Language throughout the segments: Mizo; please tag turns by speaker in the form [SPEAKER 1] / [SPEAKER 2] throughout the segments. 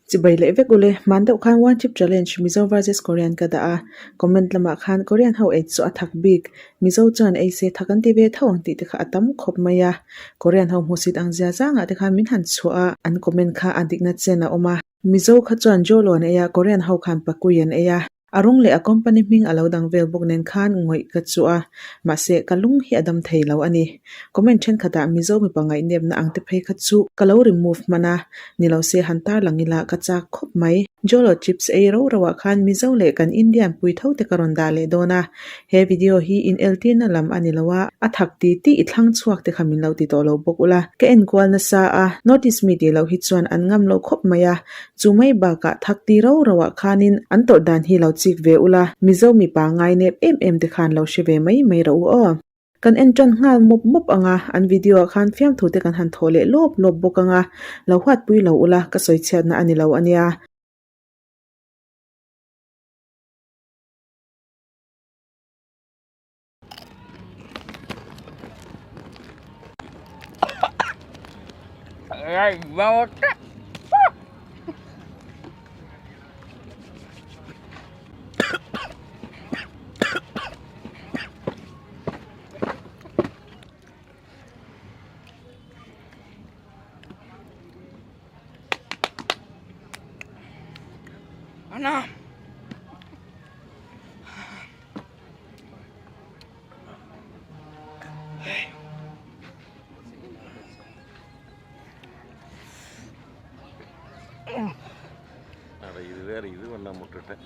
[SPEAKER 1] Chibai leh vek ule, hman deuh khan One Chip Challenge Mizo versus Korean ka dah a, comment lamah khan Korean ho ei chu a thak bik, Mizo chuan ei se thak an ti ve tho ang tih te kha a tam khawp mai a, Korean ho hmusit ang zia zangah te khan min han chhuah a, an comment kha a dikna chen a awm a. Mizo kha chuan Jolo an ei a, Korean ho khan Pakui an ei a. A rawng leh a company hming a lo dang vel bawk nen khan ngawih ka chu a, mahse ka lung hi a dam thei lo a ni. Comment thenkhatah Mizo mipa ngaihnepna ang te phei kha chu ka lo remove hman a, ni lo se han tarlang ila ka chak khawp mai. Jolo chips ei ro ro ah khan Mizo leh kan Indian pui tho te ka rawn dah leh dawn a, he video hi in eltirna lam a ni lo a, a thak ti tih i thlang chhuak te kha min lo ti tawh lo bawk ula. Ka enkual nasa a, notice mi tih loh hi chuan an ngam lo khawp mai a, Chu mai bakah thak ti ro ro ah khanin an tawrh dan hi lo chik ve ula, Mizo mipa ngai nep em em te khan lo hre ve mai mai rawh u aw. Kan en tan nghal mawp mawp ang a, an video ah khan fiamthu te kan han thawh leh lawp lawp bawk ang a, lo huatpui lo ula ka sawi chhiatna a ni lo a nia.
[SPEAKER 2] அண்ணா
[SPEAKER 3] அட இது வேற இது பண்ணாம விட்டுட்டேன்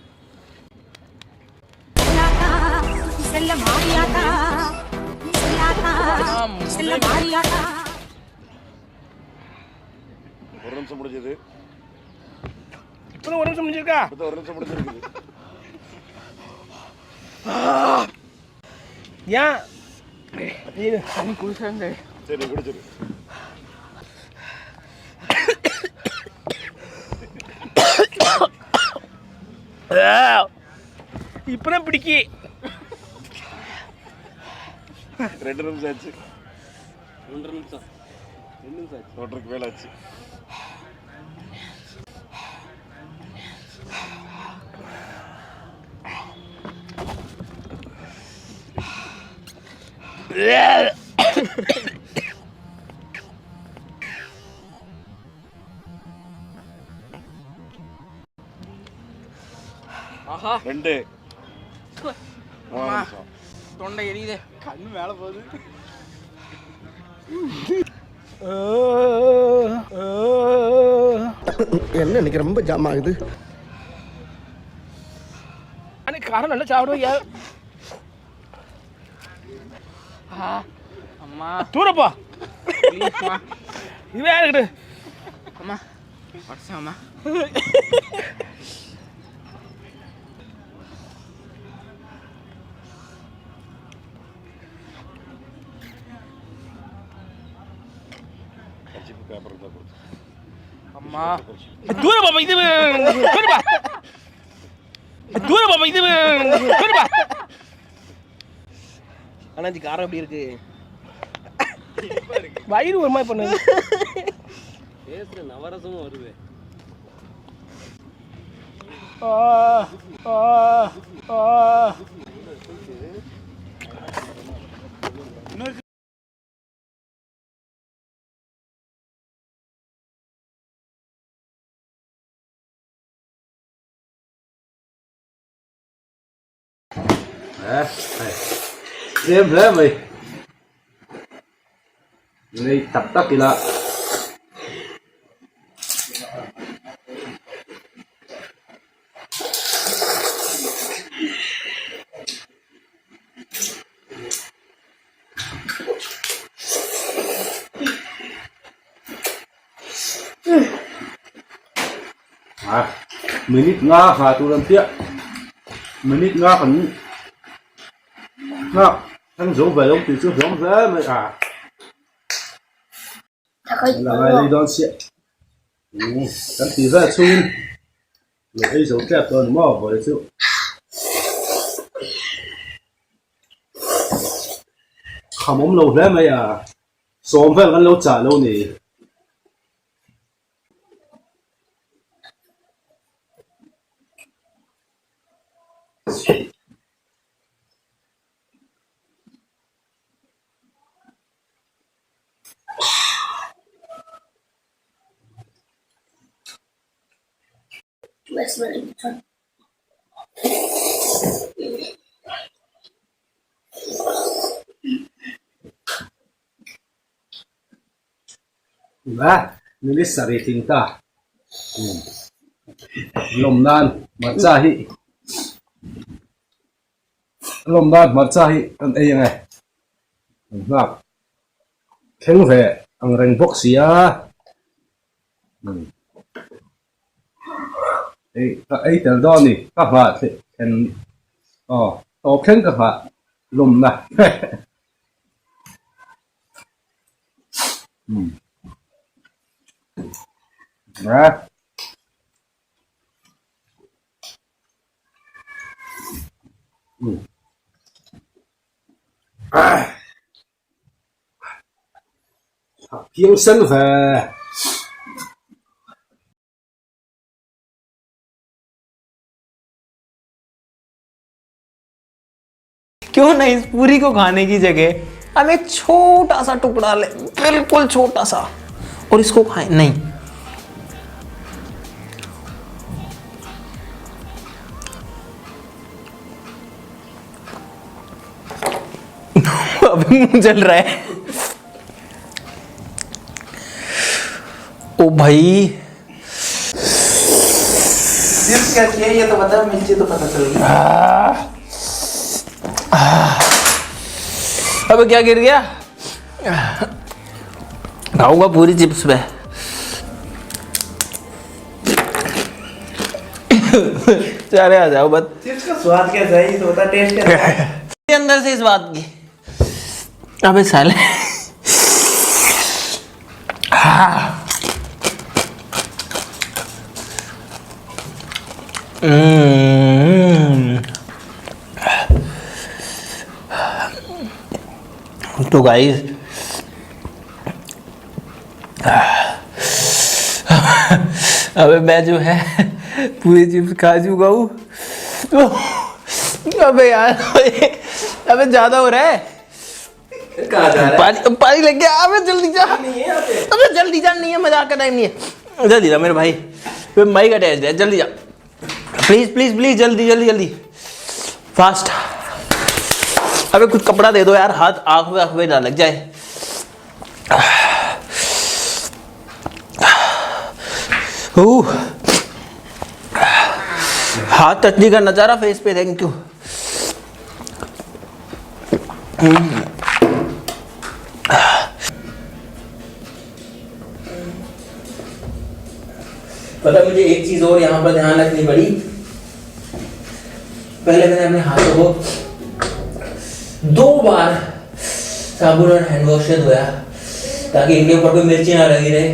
[SPEAKER 4] செல்ல மாரியாத்தா செல்லாத்தா செல்ல மாரியாத்தா
[SPEAKER 3] ஒரு நிமிஷம் முடிஞ்சது
[SPEAKER 2] இப்பதான் ஒரு நிமிஷம் முடிஞ்சிருக்கா
[SPEAKER 3] இப்பதான் ஒரு நிமிஷம் முடிஞ்சிருக்குது
[SPEAKER 2] ஏன் தண்ணி குடிச்சாங்க
[SPEAKER 3] சரி நீ குடிச்சிரு
[SPEAKER 2] இப்பதான் பிடிக்கி
[SPEAKER 3] ரெண்டு நிமிஷம் ஆச்சு ஒன்றரை நிமிஷம் ரெண்டு நிமிஷம் ஆச்சு ஒன்றரைக்கு மேலே ஆச்சு
[SPEAKER 2] ஆஹா
[SPEAKER 3] ரெண்டு மூணு நிமிஷம்
[SPEAKER 2] தொண்டை எரியுதே கண்ணு மேல போகுது
[SPEAKER 5] என்ன இன்னைக்கு ரொம்ப ஜாம் ஆகுது
[SPEAKER 2] அன்னைக்கு காரம் நல்லா சாப்பிடுவோம் அம்மா தூரப்பா இது வேற இருக்கட்டும் அம்மா அம்மா
[SPEAKER 3] கர்ச்சிப்பு பேப்பர் இருந்தால் கொடுத்து
[SPEAKER 2] அம்மா தூர பாப்பா இது தூரப்பா தூர பாப்பா இது தூரப்பா
[SPEAKER 5] அண்ணாச்சி காரம் எப்படி இருக்கு
[SPEAKER 2] வயிறு ஒரு மாதிரி பண்ணுது
[SPEAKER 6] பேசுற நவரசமும் வருது
[SPEAKER 2] ஆ ஆ ஆ
[SPEAKER 6] Tlem hle mai nei tak tak ila a minute nga ha tur an chiah minute nga kan nghak thleng zo ve lo tih chu hlawm hle mai a la ngai rei dawn chiah umm kan tih vel chhungin lo ei zo tep dawn maw vawi chu. Kham awm lo hle mai a sawm vel kan lo chah lo ni. A minute sarih tling ta lawm nan hmarcha hi lawm nan hmarcha hi kan ei ang e kan nghak thleng ve ang reng bawk si a ei ka ei tel dawn a ni ka nghah thlen aw tawp thleng ka nghah lawmna. Phiang sen ve.
[SPEAKER 7] क्यों ना इस पूरी को खाने की जगह हम एक छोटा सा टुकड़ा ले बिल्कुल छोटा सा और इसको खाएं नहीं अभी मुंह जल रहा है ओ भाई
[SPEAKER 8] चिप्स कैसी है ये तो बता मिर्ची तो पता चल गई
[SPEAKER 7] अबे क्या गिर गया खाऊंगा पूरी चिप्स में सारे आ जाओ बस
[SPEAKER 8] चिप्स का स्वाद कैसा है ये तो बता टेस्ट कैसा है
[SPEAKER 7] अंदर से इस बात की अबे साले तो गाइस अबे मैं जो है पूरी चिप्स खा चुका हूँ तो अबे यार अबे ज़्यादा हो रहा है
[SPEAKER 8] कहाँ जा रहा है
[SPEAKER 7] पानी पानी लग गया अबे जल्दी जा
[SPEAKER 8] नहीं है यहाँ पे
[SPEAKER 7] अबे जल्दी जा नहीं है मजाक का टाइम नहीं है जल्दी जा मेरे भाई मेरे भाई का टेस्ट है जल्दी जा please please please जल्दी जल्दी जल्दी फास्ट अबे कुछ कपड़ा दे दो यार हाथ आँख में आँख में ना लग जाए ऊह, हाथ टच नहीं करना चाह रहा फेस पे thank you पता मुझे एक चीज और यहाँ पर ध्यान रखनी पड़ी पहले मैंने अपने हाथों को दो बार साबुन और हैंड वॉश से धोया ताकि इनके ऊपर कोई मिर्ची ना लगी रहे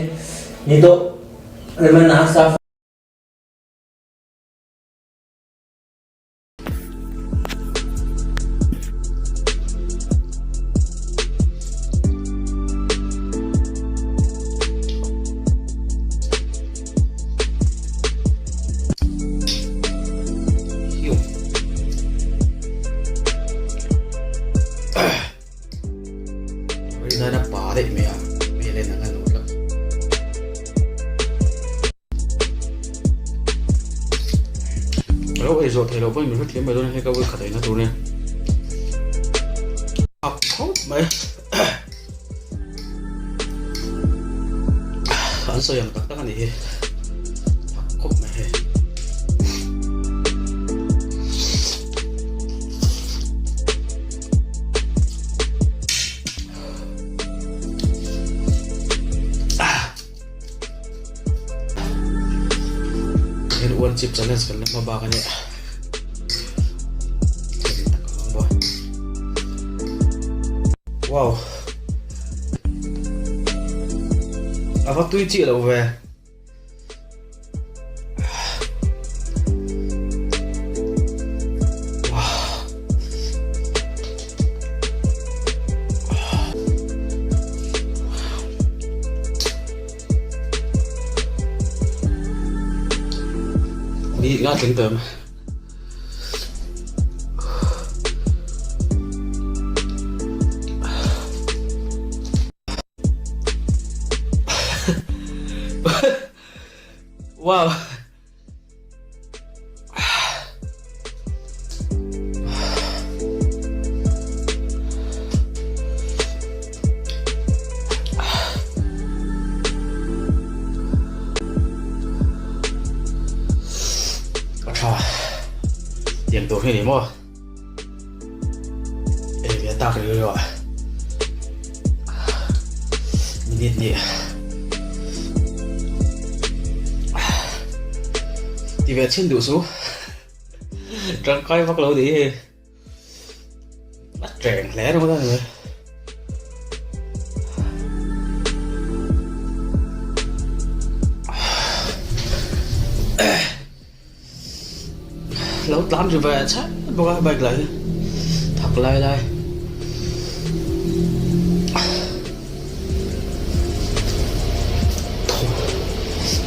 [SPEAKER 7] नहीं तो अगर मैं नाक साफ
[SPEAKER 9] Rinana pa daih mai a hmel en ang a nuam lo. Ka lo ei zawh theih loh pawhin min hrethiam mai dawn a hei ka vawi khat eina tur nia. Thak khawp mai. An sawi ang tak tak a nih hi. Thak khawp mai hei. Hian one chip challenge kan la hma bak a nia. Wow. A va tui chi lo ve. Mi nga tling tawm. Wow. tur hi ni maw? Ei ve tak riau riau ah minute nih ti ve chhin duh su tangkai vak lo ni hi a tleng hle ringawt a ni mai. Lo tlan ri ve chhet bawk a bike lah hi thak lai lai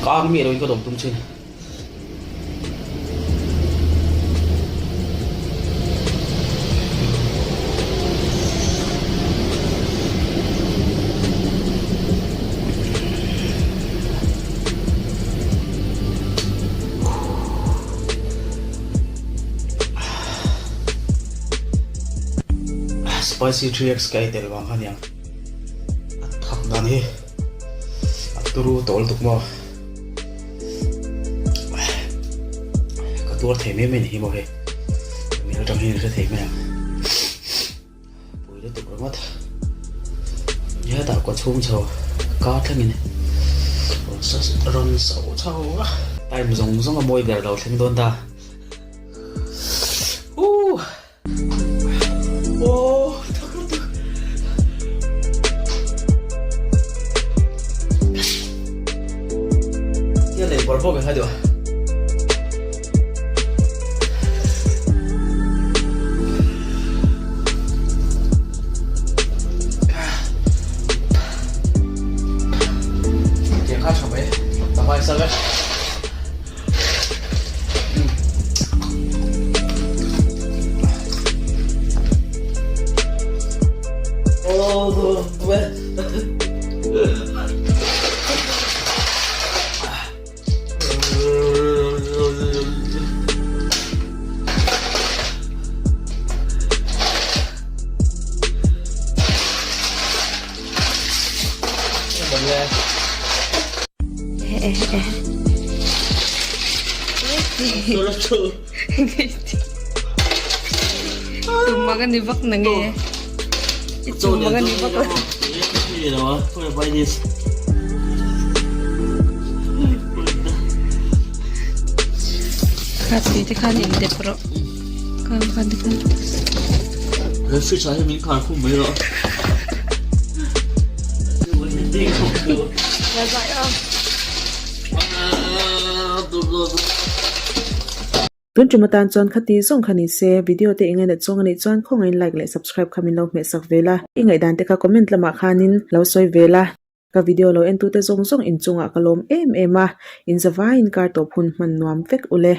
[SPEAKER 9] kang miah loin ka dawm tum thin. Spicy 3x ka ei tel vang kha aniang a thak dan hi a turu tawh lutuk maw ka tuar thei mai mai ni hi maw hei mi atang hian hre thei mai ang. Pui lutuk ringawt. Hetah kaw chhung chho kar thlengin rawn so chho a. Time zawng zawng a mawi ber lo thleng dawn ta. Ooh. Oh, tak lutuk. Tia lei bawrh bawk ka duh. Tiang kha tha mai, ka hmai sak e. Oh,
[SPEAKER 10] Tumang ani vak na nge. Tumang ani vak la. Kha tui te khan in dep rawh. Khan khan te khan.
[SPEAKER 9] He fridge ah hian min khar khum mai rawh.
[SPEAKER 1] Tun tum atan chuan khati zawng kha ni se, video te i ngainat zawng anih chuan khawngaihin like leh subscribe kha min lo hmeh sak ve la, i ngaihdan te kha comment lamah khanin lo sawi ve la. Ka video lo entute zawng zawng inchungah ka lawm em em a, inzavaiin kar tawp hun hman nuam vek ule.